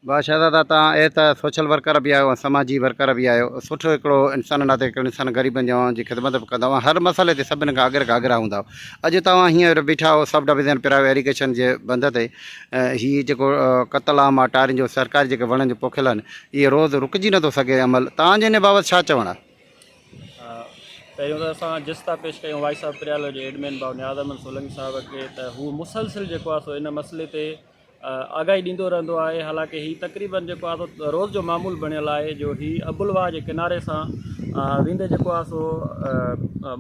با شهزادا توهان اهي ته سوشل ورڪر به آهيو ۽ سماجي ورڪر به آهيو سٺو هڪڙو انسان ناتي هڪڙو انسان غريبن جي عوام جي خدمت به ڪندا آهيو ۽ هر مسئلي تي سڀني کان اڳر کان اڳرا هوندا آهيو اڄ توهان هينئر بيٺا آهيو سب ڊويزن پرايو ايريگيشن جي بند تي هي جيڪو قتل عام آهي ٽارين جو سرڪاري جيڪي وڻن جو پوکيل آهن اهي روز رڪجي نٿو سگهي عمل توهان جو ان بابت ڇا چوڻ آهي؟ پهريون ته اسان جس ٿا پيش ڪيون وائس آف پريالو جي ايڊمن ڀاء نياز احمد سولنگي صاحب کي ته هو مسلسل جيڪو آهي سو ان مسئلي تي آگاهي ڏيندو رهندو آهي حالانڪه هي تقريبن جيڪو آهي سو روز جو معمول بڻيل آهي جو هي ابوالواهه جي ڪناري سان ويندي جيڪو آهي سو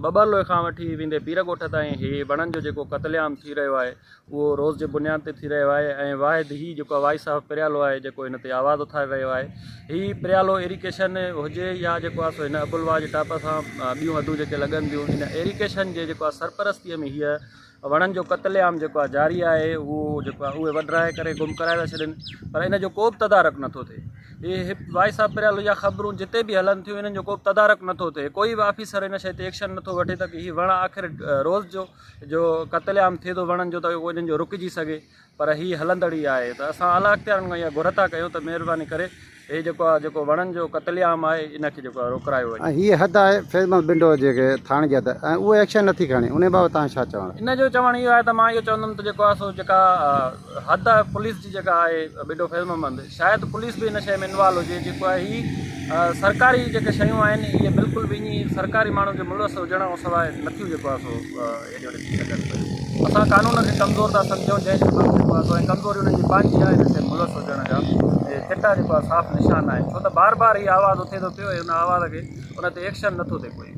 ٻٻرلوء کان وٺي ويندي پير ڳوٺ تائين هي وڻن جو جيڪو قتل عام ٿي رهيو آهي اهو روز جي بنياد تي ٿي رهيو آهي ۽ واحد هي جيڪو وائس آف پريالو آهي جيڪو هن تي آواز اٿاري رهيو آهي هي پريالو ايريگيشن هجي يا جيڪو آهي سو هن ابوالواهه جي ٽاپ سان ٻيون حدون جيڪي لڳن ٿيون هن ايريگيشن جي جيڪو آهي سرپرستي ۾ هيء وڻن جو قتل عام جيڪو آهي جاري آهي اهو جيڪو آهي اهي وڍرائي ڪري گم ڪرائي ٿا ڇڏين پر ان جو ڪو به تدارڪ نٿو ٿئي هي هپ وائس آف پريالو جا خبرون جتي به هلن ٿيون انهن جو ڪو به تدارڪ نٿو ٿئي ڪوئي به آفيسر ان شيء تي ايڪشن نٿو وٺي ته هي وڻ آخر روز جو جو قتل عام ٿئي ٿو وڻن جو ته انهن جو رڪجي سگهي پر هي هلندڙ ئي آهي ته اسان اعليٰ اختيارن کان اها گهر ٿا ڪيون ته مهرباني ڪري هي جيڪو آهي جيڪو وڻن جو قتل عام آهي ان کي جيڪو آهي روڪرايو وڃي. ۽ هيء حد آهي فيض محمد ٻنڊو جي ٿاڻي جي حد ۽ اهو ايڪشن نٿي کڻي انهي بابت توهان جو ڇا چوڻ آهي؟ ان جو چوڻ اهو آهي ته مان اهو چوندم ته جيڪو آهي سو جيڪا حد آهي پوليس جي جيڪا آهي ٻنڊو فيض محمد شايد پوليس به ان شيء ۾ انوالو هجي جيڪو آهي هي سرڪاري جيڪي شيون آهن اهي بلڪل به ائين سرڪاري ماڻهن جي ملوث هجڻ کان سواء نٿيون جيڪو آهي سو ايڏي وڏي ٿي سگهن پيون. اسان قانون کي ڪمزور ٿا سمجهون جنهن سبب جيڪو آهي سو ۽ ڪمزوري انهن جي پنهنجي آهي ان کي ملوث هجڻ جا اهي چٽا جيڪو آهي صاف نشان آهن ڇو ته بار بار هي آواز اٿي ٿو پيو ۽ ان آواز کي ان تي ايڪشن نٿو ٿئي ڪوئي.